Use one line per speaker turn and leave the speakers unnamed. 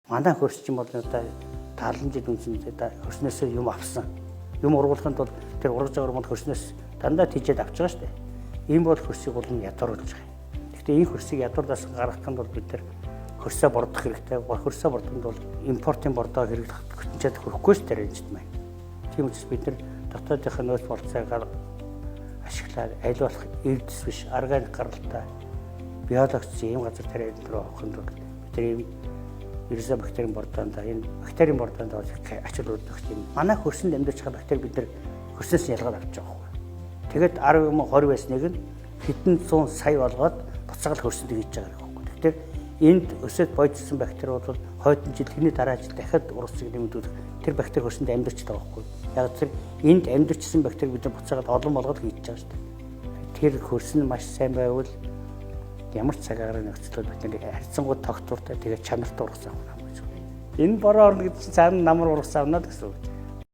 Манай хөрс чинь бол одоо 70 жил үнсэн хөрснөөсөө юм авсан. Юм ургуулахын тулд тэр ургаж байгаа юм хөрснөөс дандаа тийжээд авч байгаа шүү дээ. Энэ бол хөрсийг улам ядууруулж байгаа. Гэхдээ энэ хөрсийг ядуурлаас гаргахын тулд бид нар хөрсөө бордох хэрэгтэй. Хөрсөө бордохын тулд импортын бордоо хэрэглэх хүчинчээд хөрөхгүй шүү дээ энэ маань. Тийм учраас бид нар дотоодынхаа нөөц болцоог ашиглаад аль болох эрдэс биш органик гаралтай биологич ийм газар тариад руу авахын тулд бид нар ийм ерөөсөө бактерийн бордоонд энэ бактерийн бордоонд ачаал өгдөг юм. Манай хөрсөнд амьдарч байгаа бактери бид нар хөрсөөс ялгаад авч байгаа байхгүй. Тэгээд 10 юм 20 байсныг нь хэдэн зуун сая болгоод буцаал хөрсөнд хийж байгаа байхгүй. Тэгэхээр энд өсөд бойдсон бактери бол хойдон жил тэрний дараа жил дахиад ургацыг нэмэгдүүлэх тэр бактери хөрсөнд амьдарч байгаа байхгүй. Яг тэр энд амьдарчсан бактери бид нар буцаагаад олон болгоод хийж байгаа шүү дээ. Тэр хөрс нь маш сайн байвал ямар ч цаг агаарын нөхцөлөд бид нэр харьцангуй тогтвортой, тэгээд чанартай ургац авах юм гэж. Энэ бороо орно гэдэг чинь цаана намар ургац авна л гэсэн үг.